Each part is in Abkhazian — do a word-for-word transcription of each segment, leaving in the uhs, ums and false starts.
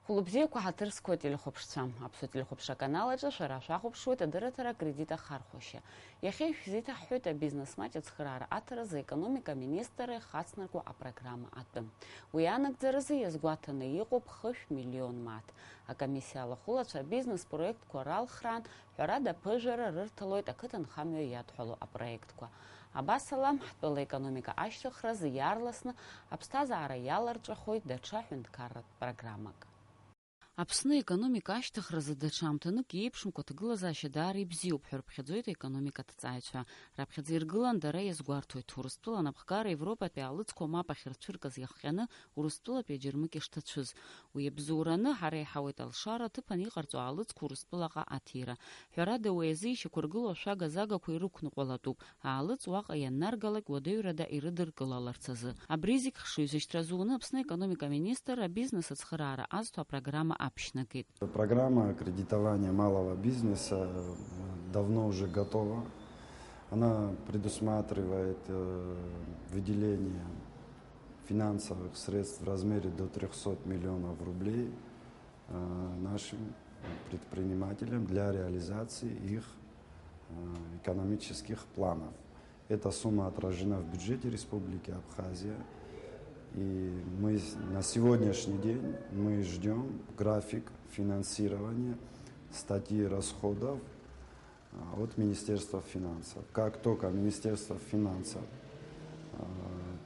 Хәылбзиақәа ҳаҭыр зқәу ателехәаԥшцәа. Аԥсуа телехәаԥшра аканал аҿы шәара шәахәаԥшуеит адырраҭара акредит ахархәашьа. Иахьа ишәзеиҭаҳҳәоит абизнес маҷ ацхыраара аҭаразы аекономика министрра ихацнаркуа апрограмма атәы. Уи анагӡаразы иазгәаҭаны иҟоуп хышә миллион мааҭ. Акомиссиа алахәылацәа абизнес проектқәа ралхраан, ҳәарада, аԥыжәара рырҭалоит ақыҭанхамҩа иадҳәало апроектқәа. Абасала, ҳтәыла аекономика ашьҭыхразы иаарласны аԥсҭазаара иаларҵәахоит даҽа ҳәынҭқарратә программак. Аԥсны аекономика ашьҭыхразы даҽа аамҭанык иеиԥшымкәа аҭагылазаашьа даара ибзиоуп ҳәа рыԥхьаӡоит аекономика аҭҵааҩцәа. Раԥхьаӡа иргылан, дара иазгәарҭоит, Урыстәыла анапхгара Европатәи аалыҵқәа мап ахьырцәыркыз иахҟьаны Урыстәылатәи аџьармыкьа шҭацәыз. Уи абзоураны, ҳара иҳауеит алшара аҭыԥан иҟарҵо аалыҵқәа Урыстәылаҟа аҭира. Ҳәарада, уи азы ишьақәыргылоу ашәага-загақәа ирықәныҟәалатәуп, аалыҵ уаҟа ианнаргалак уадаҩрада ирыдыркылаларц азы. Абри зегь хшыҩзышьҭра зуны Аԥсны аекономика министр абизнес ацхыраара азҭо апрограмма аԥшьнагеит. Программа кредитования малого бизнеса, э, давно уже готова. Она предусматривает, э, выделение финансовых средств в размере до трёхсот миллионов рублей, э, нашим предпринимателям для реализации их, э, экономических планов. Эта сумма отражена в бюджете Республики Абхазия. И мы с-, на сегодняшний день мы ждём график финансирования статьи расходов, а, от Министерства финансов. Как только Министерство финансов, а,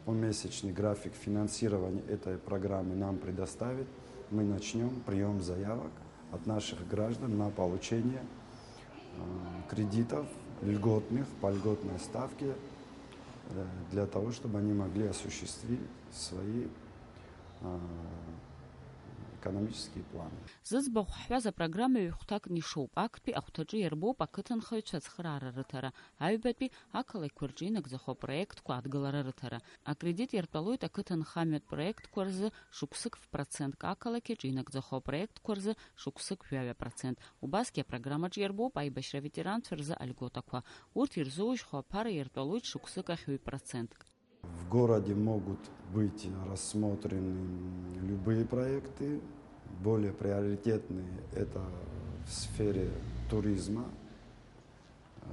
помесячный график финансирования этой программы нам предоставит, мы начнём приём заявок от наших граждан на получение, а, кредитов льготных, по льготной ставке, э, для того, чтобы они могли осуществить свои, а, экономические планы. Зыӡбахә ҳҳәаз апрограмма ҩ-хәҭакны ишоуп. Актәи ахәҭаҿы иарбоуп ақыҭанхаҩцәа ацхыраара рыҭара, аҩбатәи ақалақьқәа рҿы инагӡахо апроектқәа адгылара рыҭара. Акредит иартәалоит ақыҭанхамҩатә проектқәа рзы шықәсык ф-процентк, ақалақь аҿы инагӡахо апроектқәа рзы шықәсык жәаҩа процент. Убасгьы апрограммаҿы иарбоуп аибашьра аветеранцәа рзы альготақәа. Урҭ ирзоужьхо аԥара иартәалоит шықәсык ахь ҩ-процентк. В городе могут быть рассмотрены любые проекты. Более приоритетные — это в сфере туризма. Э,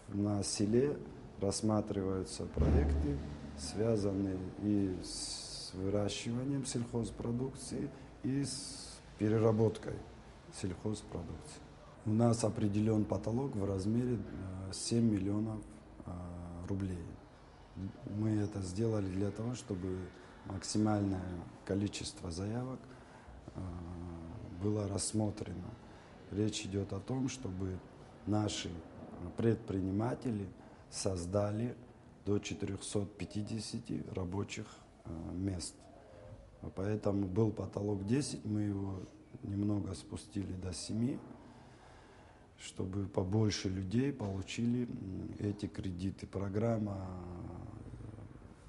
на селе рассматриваются проекты, связанные и с выращиванием сельхозпродукции, и с переработкой сельхозпродукции. У нас определён потолок в размере, э, семь миллионов, э, рублей. Мы это сделали для того, чтобы максимальное количество заявок, э, было рассмотрено. Речь идёт о том, чтобы наши, э, предприниматели создали до четырёхсот пятидесяти рабочих, э, мест. Поэтому был потолок десять, мы его немного спустили до семи, чтобы побольше людей получили, м, эти кредиты. Программа, э,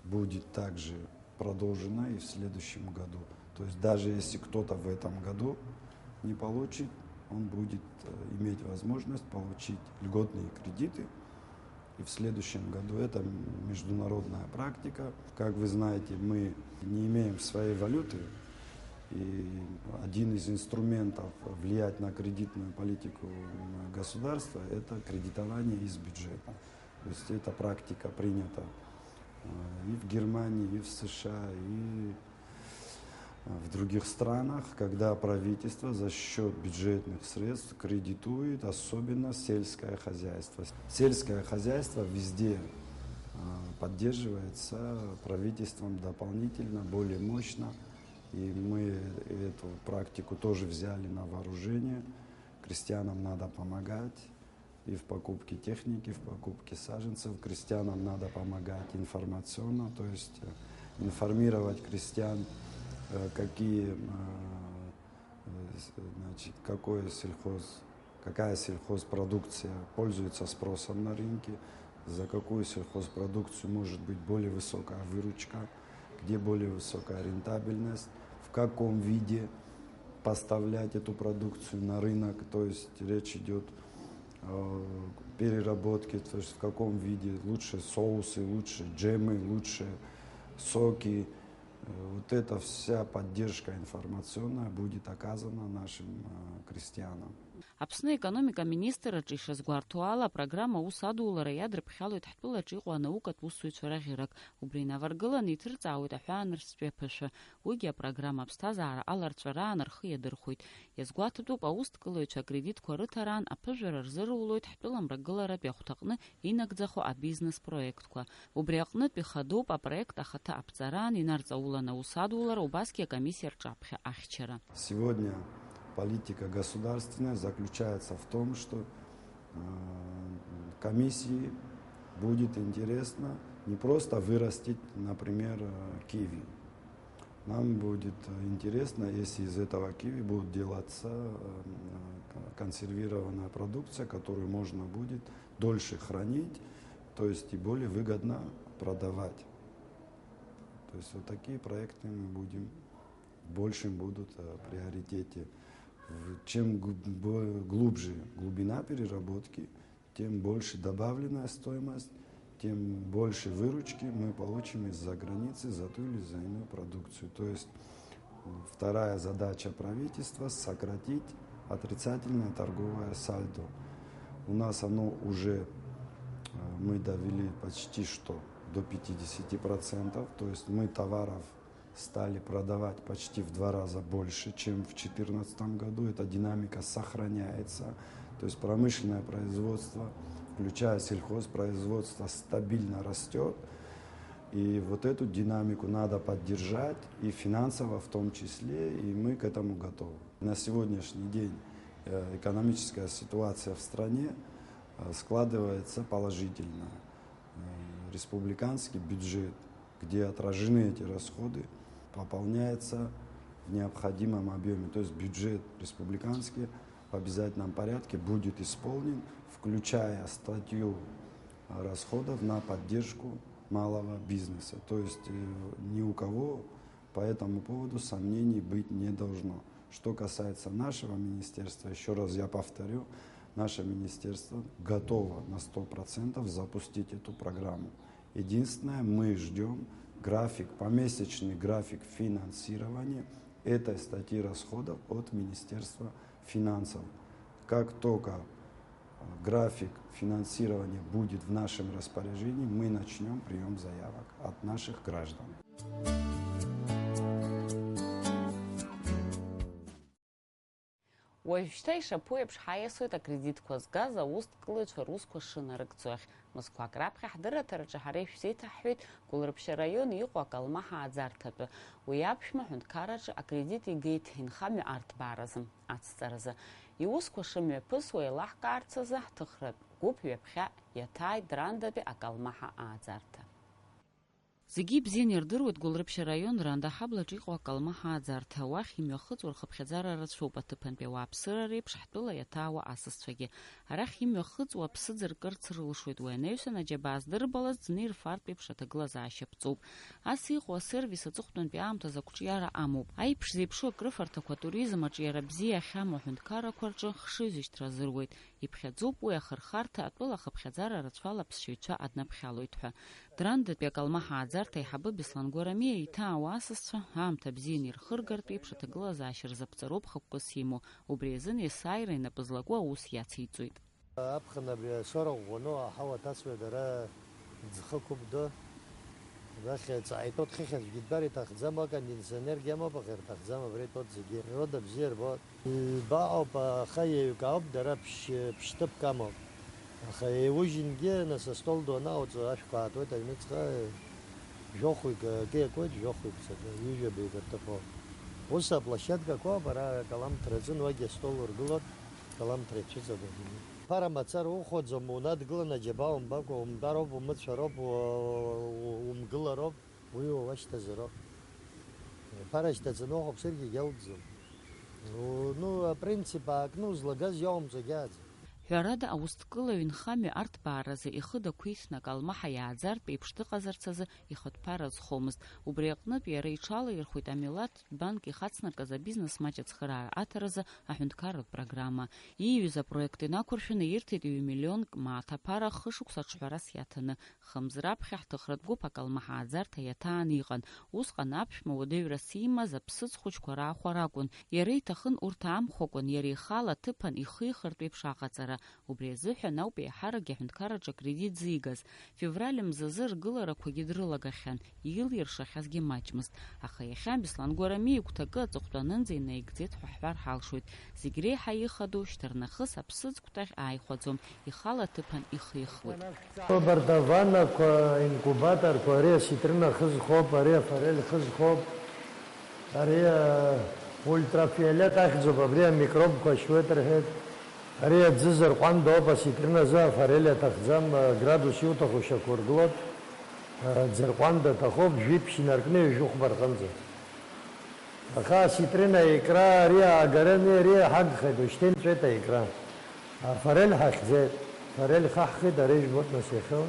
будет также продолжена и в следующем году. То есть даже если кто-то в этом году не получит, он будет, э, иметь возможность получить льготные кредиты и в следующем году. Это международная практика. Как вы знаете, мы не имеем своей валюты, и один из инструментов влиять на кредитную политику, м, государства — это кредитование из бюджета. То есть эта практика принята, э, и в Германии, и в С Ш А, и, э, в других странах, когда правительство за счёт бюджетных средств кредитует особенно сельское хозяйство. Сельское хозяйство везде, э, поддерживается правительством дополнительно, более мощно. И мы эту практику тоже взяли на вооружение. Крестьянам надо помогать и в покупке техники, в покупке саженцев. Крестьянам надо помогать информационно, то есть, э, информировать крестьян, э, какие, э, э, с-, значит, какое сельхоз-, какая сельхозпродукция пользуется спросом на рынке, за какую сельхозпродукцию может быть более высокая выручка, где более высокая рентабельность, в каком виде поставлять эту продукцию на рынок, то есть речь идёт о переработке, то есть в каком виде лучше соусы, лучше джемы, лучше соки, Вот эта вся поддержка информационная будет оказана нашим э, крестьянам. Аԥсны аекономика аминистрраҿы ишазгәарҭо ала, апрограмма аус адулара иадырԥхьалоит ҳтәылаҿы иҟоу анаукатә усзуҩцәа раӷьырак. Убри инаваргыланы иҭырҵаауеит аҳәаанырцәтәи аԥышәа. Уигьы апрограмма аԥсҭазаара аларҵәараан рхы иадырхәоит. Иазгәаҭатәуп, аусҭкылаҩцәа акредитқәа рыҭараан аԥыжәара рзырулоит ҳтәыла мрагыларатәи ахәҭаҟны инагӡахо абизнес проектқәа. Убри аҟнытә ихадоуп апроект ахаҭа аԥҵараан инарҵаулан аус адулара, убасгьы акомиссиа рҿаԥхьа ахьчара. Сегодня политика государственная заключается в том, что э, комиссии будет интересно не просто вырастить, например, э, киви. Нам будет э, интересно, если из этого киви будут делаться э, э, консервированная продукция, которую можно будет дольше хранить, то есть и более выгодно продавать. То есть вот такие проекты мы будем в большем будут э, приоритете. В- Чем гу- бо- глубже глубина переработки, тем больше добавленная стоимость, тем больше выручки мы получим из-за границы за ту или за иную продукцию. То есть м, вторая задача правительства — сократить отрицательное торговое сальдо. У нас оно уже, э, мы довели почти что до пятидесяти процентов, то есть мы товаров стали продавать почти в два раза больше, чем в четырнадцатом году. Эта динамика сохраняется. То есть промышленное производство, включая сельхозпроизводство, стабильно растет. И вот эту динамику надо поддержать, и финансово в том числе, и мы к этому готовы. На сегодняшний день э, экономическая ситуация в стране э, складывается положительная. Э, Республиканский бюджет, где отражены эти расходы, пополняется в необходимом объеме. То есть бюджет республиканский в обязательном порядке будет исполнен, включая статью расходов на поддержку малого бизнеса. То есть э, ни у кого по этому поводу сомнений быть не должно. Что касается нашего министерства, еще раз я повторю, наше министерство готово на сто процентов запустить эту программу. Единственное, мы ждем график, помесячный график финансирования этой статьи расходов от Министерства финансов. Как только э, график финансирования будет в нашем распоряжении, мы начнем прием заявок от наших граждан. Уажәшьҭа ишаԥу еиԥш ҳаиасуеит акредитқәа згаз аусҭкылаҩцәа русқәа шынарыгӡо ахь. Мызқәак раԥхьа ҳдырраҭараҿы ҳара ишәзеиҭаҳҳәеит Гәылрыԥшьа раион иҟоу акалмаҳа ааӡарҭатәы. Уи аԥшәма аҳәынҭқарраҿы акредит игеит инхамҩа арҭбааразы, ацҵаразы. Иусқәа шымҩаԥысуа еилаҳкаарц азы ҳҭыхратә гәыԥ ҩаԥхьа иаҭааит Драндатәи акалмаҳа ааӡарҭа. Зегьы ибзианы ирдыруеит Гәылрыԥшьа раион Ранда ҳаблаҿ иҟоу акалмаҳа ааӡарҭа. Уахь имҩахыҵуа рхыԥхьаӡара рацәоуп, аҭыԥантәи ауааԥсыра реиԥш ҳтәыла иаҭаауа асасцәагьы. Арахь имҩахыҵуа аԥсыӡ ркырц рылшоит, уи анаҩсан аџьабаа здырбалаз ӡны ирфартә еиԥш аҭагылазаашьа ԥҵоуп. Ас иҟоу асервис аҵыхәтәантәи аамҭазы ақәҿиара амоуп. Аиԥш зеиԥшу акрыфарҭақәа атуризм аҿиара бзиа ахьамоу аҳәынҭқаррақәа рҿы хшыҩзышьҭра азыруеит. Иԥхьаӡоуп уи ахырхарҭа атәыла ахыԥхьаӡара рацәала аԥсшьаҩцәа аднаԥхьалоит ҳәа. Драндатәи акалмаҳа ааӡарҭа аиҳабы Беслан Гәарамиа иҭаауа асасцәа аамҭа бзианы ирхыргартә еиԥш аҭагылазаашьа рзаԥҵароуп хықәкыс имоу, убри азын есааира инапы злаку аус иациҵоит. Аԥхын абри асора ӷәӷәаны аҳауа ҭацәуеит, ара ӡхықәыԥ ду. Рахь ҵааитәоит, хыхь аӡәгьы дтәар иҭахӡам, акондиционергьы амоуп, аха ирҭахӡам, абра итәоуп зегьы. Природа бзиа рбоит. Ҩба ауп, аха еиҩык ауп, дара ԥшь-, ԥшьҭыԥк амоуп. Аха еиужьынгьы нас астол ду анаҟауҵо, ашәқәа аатуеит аҩныҵҟа, жәохәҩык акы иакуеит, жәохәҩык ҵакы, ҩажәа баҩык рҭыԥ ауп. Ус аплощадкақәа ауп, ара акаламҭра аҿын, уагь астол ургылоит, акаламҭра ицәыҵатәоуп. Ԥара мацара ухәаӡом, унадгыланы аџьабаа умбакәа, умтәароуп, умыцәароуп, у-, у-, умгылароуп. Уи уашьҭазароуп. Ԥара шьҭаҵаны уахәаԥшыргьы гьалгӡом. Ну, апринцип аакны узлагаз иоумҵо гьааӡам. Ҳәарада, аусҭкылаҩ нхамҩа арҭбааразы ихы дақәиҭны акалмаҳа иааӡартә еиԥш дыҟазарц азы ихатә ԥара азхомызт. Убри аҟнытә иара иҽалаирхәеит амилаҭтә банк ихацнакыз абизнес маҷ ацхыраара аҭаразы аҳәынҭқарратә программа. Ииҩыз апроект инақәыршәаны ирҭеит ҩ-миллионк мааҭ аԥара хышықәса аҿҳәарас иаҭаны. Хымз раԥхьа ҳҭыхратә гәыԥ акалмаҳааӡарҭа иаҭааны иҟан. Усҟан аԥшәма уадаҩрас иимаз аԥсыӡ хәыҷқәа раахәара акәын. Иара иҭахын урҭ аамхәакәан, иара ихала аҭыԥан ихихыртә еиԥш аҟаҵара. Убри азыҳәан ауп еиҳарак аҳәынҭқарраҿы акредит зигаз. Февраль мзазы ргыларақәагьы дрылагахьан, илиршахьазгьы маҷмызт. Аха иахьа Беслан Гәарамиа игәҭакы аҵыхәтәанынӡа инаигӡеит ҳәа ҳҳәар ҳалшоит. Зегь реиҳа ихадоу шьҭарнахыс аԥсыӡ кәтаӷь ааихәаӡом, ихала аҭыԥан ихихуеит. Убарҭ аваннақәа, инкубаторқәа, ари аситрин ахы зхоуп, ари афорель ахы зхоуп, ари, а, ультрафиолет ахьӡуп, абри амикробқәа шьуеит рҳәеит. Ари аӡы зырҟәандоуп, аситрин азы афорель аҭахӡам, а, градус иуҭаху шьақәыргылоит. А, ӡырҟәанда аҭахуп, жәиԥшь инаркны ҩажәи хәба рҟынӡа. Аха аситрин аикра ари аагараны иара иҳагхеит, ушьҭа инҵәеит аикра. Афорель ҳахьӡеит, форель хаҳхит, ари жәбоит нас иахьа.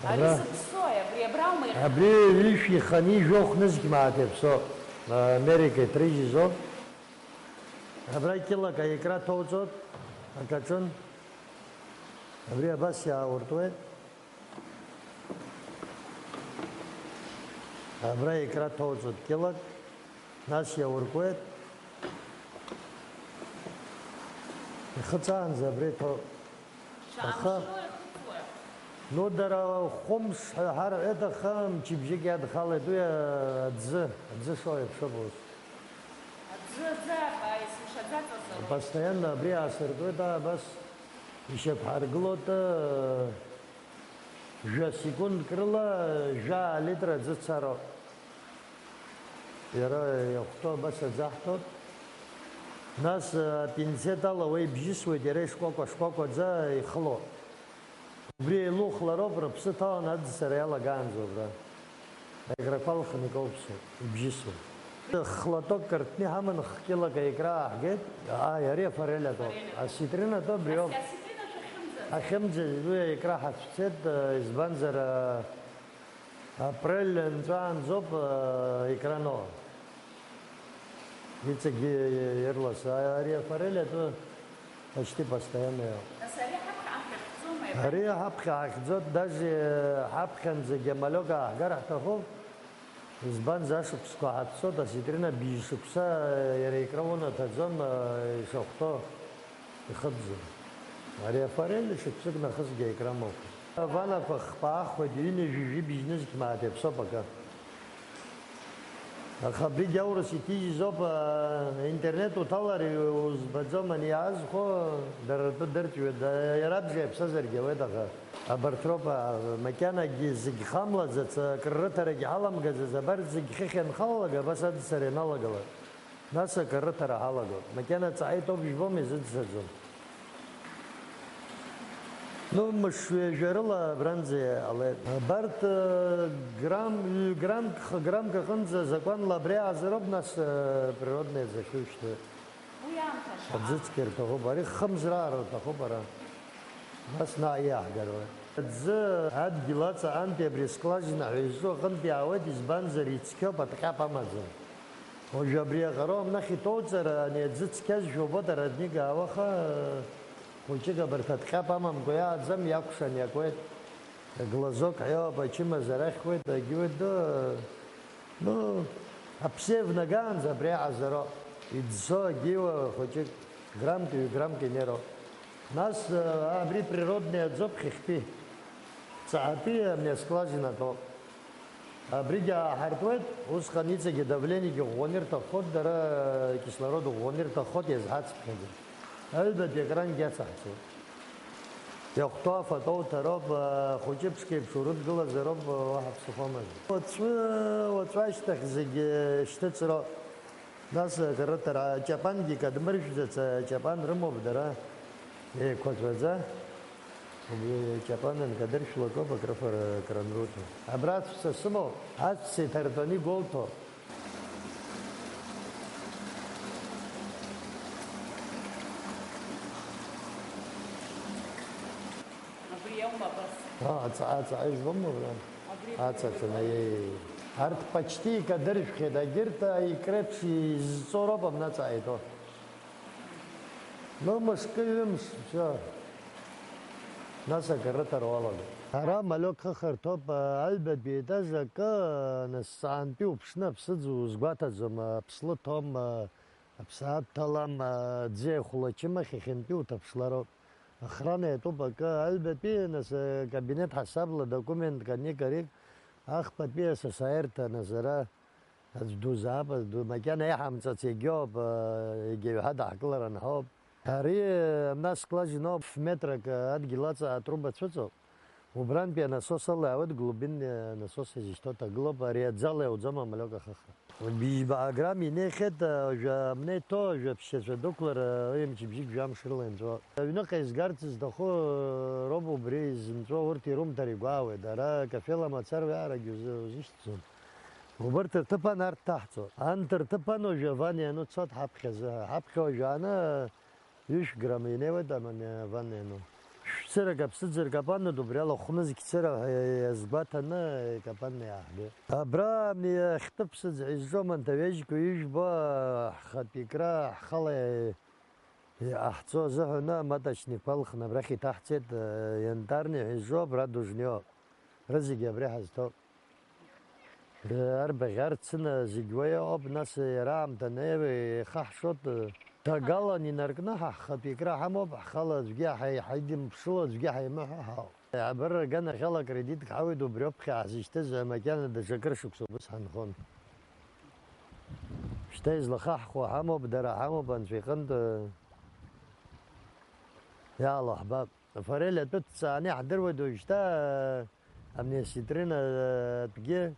Ари Абра. Зыԥсои, абри абраума иахьа? Абри ҩышә иханы ижәохә нызқь мааҭ иаԥсоуп. Америка иҭрыжьызоуп. Абра кьылак аикра ҭоуҵоит, акаҿын. Абри абас иаауртуеит. Абра икра ҭоуҵоит кьылак, нас иауркуеит. Ихыҵаанӡа абра иҭоуп. Аха, ну, дара хәымш ҳәа ҳарҳәеит, аха мчыбжьык иадхалеит уи аӡы, аӡы шоу еиԥшуп ус. Аӡы, аӡы, аиԥш, аӡаҵазароуп. Постоянно абри аасыртуеит, аа, абас ишьақәҳаргылоит, аа, Жәа секундк рыла жәаа литр аӡы цароуп. Иара иахәҭоу абас аӡы аҳҭоит. Нас, а, апинцет ала уа ибжьысуеит, иара ишкәакәа-шкәакәаӡа ихыло. Убри еилухлароуп, рыԥсы ҭалан аӡсара иалагаанӡа убра. Аикрақәа алхны икоуԥсоуп, ибжьысуеит. Хлаток картны иҳаман, хкьылак аикра ааҳгеит. Ааи, ари афорель атәоуп. Форель. Аситрин атәы абриоуп. Ас-, аситрин ашәахьымӡаӡ. Ахьымӡаӡ, уи аикра ҳацәцеит, избанзар, апрель нҵәаанӡоуп, аикра аноу. Иҵегьы ирлас. Ари афорель атәы почти постоянно иоуп. Нас ари ҳаԥхьа ҳахьӡома? Ари ҳаԥхьа ҳахьӡоит, даже ҳаԥхьанӡагьы амалиок ааҳгар ҳҭахуп. Избанзар, ашықәсқәа ҳаццоит, аситрина бжьшықәса иара икра унаҭаӡом, ишахәҭоу ихыбзоуп. Ари афорель шықәсык нахысгьы аикра амоуп. Аваннақәа хԥа аахәеит, ҩынҩажәи жәибжь нызқь мааҭ иаԥсоуп акы. Аха абригь аурыс иҭижьыз ауп, аа, интернет уҭалар, иузбаӡом, ани иаазхәо, дара ртәы дырҵәҩуеит, да-, иара абжа иаԥсазаргьы ауеит, аха абарҭ роуп, аа, макьанагьы зегь хамлаӡац, акрырыҭарагьы ҳаламгаӡац, абарҭ зегь хыхь ианхалалак, абас аӡсара ианалагалак, нас акрырыҭара ҳалагоит. Макьана ҵаҟа итәоуп жәбом, изыӡсаӡом. Ну, мыш ҩажәа рыла абранӡа иҟалеит. Абарҭ, э, грамм, ҩ-граммк, х-граммк аҟынӡа азакәанла абри аазароуп, нас, э, природный аӡахьы ушьҭоуп. Уи аамҭа шаҟа? Аӡыцқьа рҭахуп, ари хымз раара рҭахуп ара. Нас наҟ иааҳгароуп. Аӡы адгьыл аҵаҟантәи абри скважина ҳәа изҿу аҟынтә иаауеит, избанзар, ицқьоуп, аҭҟьап амаӡам. Уажәы абри аҟароу амнахь иҭоуҵар, ани аӡы цқьазшәа убоит, ародник аауаха, хәыҷык абарҭ аҭҟьап амамкәа иааӡам, иакәшан иакуеит. Глазок ҳәа иоуп, ачымазара ахьуеит, агьуеит ду, ну, аԥсы еивнагаанӡа абри аҟазароуп. Иӡсо агьиуа хәыҷык, граммк, ҩ-граммк инероуп. Нас, а, абри природный аӡоуп, хыхьтәи. Ҵаҟатәи амни аскважинатәоуп. Абригь ааҳартуеит, усҟан иҵегьы адавлениагьы ӷәӷәаны ирҭаххоит, дара акислород ӷәӷәаны ирҭаххоит, иазҳацыԥхьаӡа. Аҩбатәи акрангьы иацаҳҵоит. Иахәҭоу афатәы уҭароуп, хәыҷы-ԥшқеиԥш урыдгылазароуп, уаҳа ԥсыхәа амаӡам. Уаҵәы, уаҵәы ашьҭахь зегьы шьҭыҵроуп. Нас акрыҭара, аҷапангьы кадмыршәӡац, аҷапан рымоуп дара, еиқәаҵәаӡа. Убри аҷапан анкадыршәлак ауп акрыфара кранруҭо. Абра аҵәца сымоуп, аҵәца иҭартәаны игәоуҭо. Аҵа, аҵа, избом, абра. Аҵа ҭанаиеи. Арҭ почти икадыржәхьеит, агьырҭ аикреиԥш изҵо роуп амнаҵа ааитәо. Нымышкы, ҩымш, всё. Нас акы рыҭара уалагоит. Ара амалиок хыхырҭоуп, аҩбатәи етаж акы, нас саантәи уԥшны аԥсыӡ узгәаҭаӡом, аԥслы ҭом, аԥсаатә ҭалам, аӡы еихәлачым, ахьахьынтәи уҭаԥшлароуп. Охрана иатәуп акы, аҩбатәи, нас, акабинет ҳасабла документк аник-арик, ахԥатәи асасааирҭа, нас ара аӡә дузаап, аӡә ду-, макьана иҳамҵац егьоуп, егьаҩ ҳадаҳкылар анҳауп. Ари, нас, скважина ауп, ф-метрак адгьыл аҵа атруба цәыҵоуп. Убрантәи анасос ала иаауеит, глубинный насос изышьҭоу ҭагылоуп, ари аӡы ала иауӡом амалиок ахыхра. Бжьба грамм инеихьеит, уажәы амна иҭоу, уажәы аԥсшьацәа дәықәлар, уи мчыбжьык жәамш рыла инҵәо. Аҩныҟа изгарц зҭаху роуп убри изынҵәо, урҭ ирумҭар игәаауеит, ара акафела мацара уиарагьы узы-, узышьҭӡом. Убырҭ рҭыԥан арҭ ҭаҳҵо. Анҭ рҭыԥан уажәы аван иану цот ҳаԥхьа азы, ҳаԥхьа уажәы аны ҩышә грамм инеиуеит амани аван иану. Шәцырак аԥсыӡырк апануеит, убри ала хәнызқь цыра ҳәа иазгәаҭаны икапанны иааҳгеит. Абра иахьтәы ԥсыӡ ҳәа изҿу аманҭаҩежьқәа ижәбо ҳхатә икра ҳхала иҟаҳҵо азыҳәаны аматочникқәа алхны абрахь иҭаҳҵеит, янтарни ҳәа изҿу абра дужнио. Рызегьы абри ҳазҭоуп. Арбаӷь арцына зегь уа иҟоуп, нас иара аамҭа неиуа еихаҳшоит, дагалан инаркны ҳа ҳхатә икра ҳамоуп, ҳхала аӡәгьы ҳаи-, ҳаидымԥшыло, аӡәгьы ҳаимыҳәо ҳауп. Абар аганахьала акредитк ҳауеит, убриоуп ҳәа ҳзышьҭыз, макьана даҽа акыр шықәса убыс ҳанхон. Шьҭа излахаҳхуа ҳамоуп, дара ҳамоуп, Анцәа иҟынтә иаало ҳбап. Афорель атәы дҵааны иаҳдыруеит уажәшьҭа, амнеситрина атәгьы,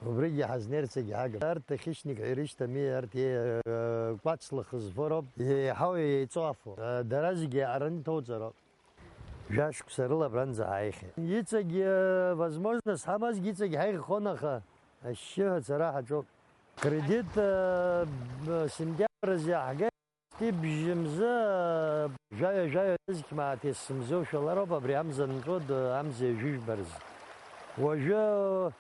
убригьы ҳазнеирц егьҳагым. Арҭ хищник ҳәа ирышьҭами, арҭ, э, кәацла хызфо роуп, еиҳау еиҵоу афо. Э, дара зегьы еиҟараны иҭоуҵароуп. Жәашықәса рыла абранӡа ҳааихьеит. Иҵегь, э, возможность ҳамазгьы иҵегь ҳаиххон, аха ашьшьыҳәа ацара ҳаҿуп. Кредит, э, б-, сентиабр азы иаҳгеит. Ибжьы мзы, жәаҩа-жәаҩа нызқь мааҭ есымзы ушәалароуп абри амза нҵәо, д-, амза ҩажәи жәба рзы. Уажәы,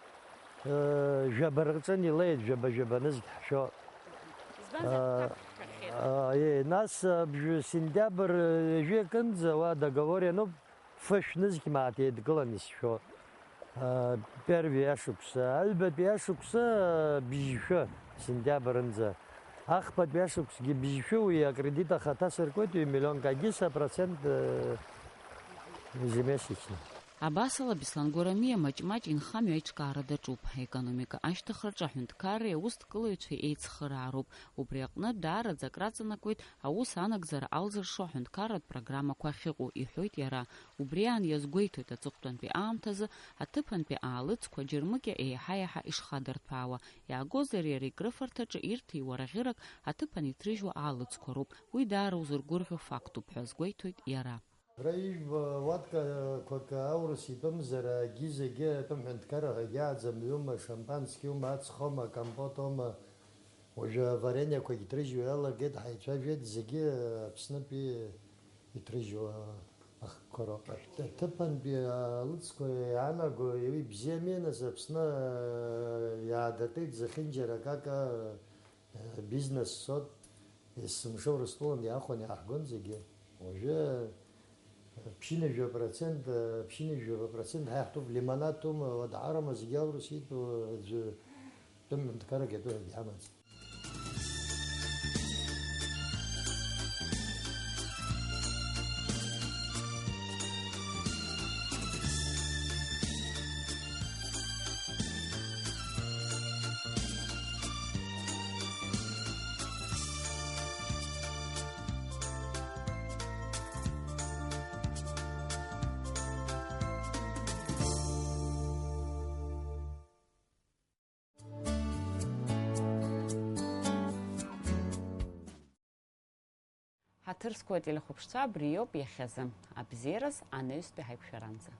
э, жәаба рҟыҵәын илеит, жәаба-жәаба нызқь ҳшәо. Избанзар, э, ҭак ҳәахьеит. Э, е, нас, э, бжәы сентиабр, э, ҩажәи акынӡа уа договор иануп, фышә нызқь мааҭ еидкылан исшәо. Первый ашықәс, аҩбатәи ашықәс бжьшәы, сентиабрынӡа, ахԥатәи ашықәсгьы бжьшәы, уи акредит ахаҭа сыркуеит, ҩ-миллионк агьыс апроцент, э, ежемесячно. Абасала, Беслан Гәарамиа маҷ-маҷ инхамҩа аиҿкаара даҿуп. Аекономика ашьҭыхраҿы аҳәынҭқарреи аусҭкылаҩцәеи еицхыраароуп. Убри аҟнытә даараӡа акраҵанакуеит аус анагӡара алзыршо аҳәынҭқарратә программақәа ахьыҟоу, иҳәоит иара. Убри аан иазгәеиҭоит аҵыхәтәантәи аамҭазы аҭыԥантәи аалыҵқәа џьармыкьа еиҳа-еиҳа ишхадырҭәаауа. Иаагозар иара икрыфарҭаҿы ирҭиуа раӷьырак аҭыԥан иҭрыжьуа аалыҵқәа роуп. Уи даара узыргәырӷьо фактуп ҳәа азгәеиҭоит иара. Ара ижәбо уаткақәак аурыс итәымзар, агьи зегьы атәым ҳәынҭқарра ҳәа агьааӡам, ҩума, шампанскиума, ацхома, компотома, уажәы аварениақәагь ҭрыжьуа иалагеит, ҳаицәажәеит, зегьы Аԥснытәи иҭрыжьуа ахкқәа роуп. Аҭыԥантәи алыҵқәа иаанаго, уи бзиами, нас Аԥсны иаадыртит зехьынџьара акака, бизнес цот, есымша Урыстәылантә иаахәаны иааҳгон зегьы. Уажәы ԥшьынҩажәа процент, ԥшьынҩажәа процент ҳа иаҳтәуп, лимонад тума, уа даара ма зегьы аурыс итәу аӡәы тәым ҳәынҭқаррак иатәу ҳәагьы ҳамаӡам. Ҳаҭыр зқәу ателехәаԥшцәа, абри иоуп иахьазы. Абзиараз анаҩстәи ҳаиқәшәаранӡа.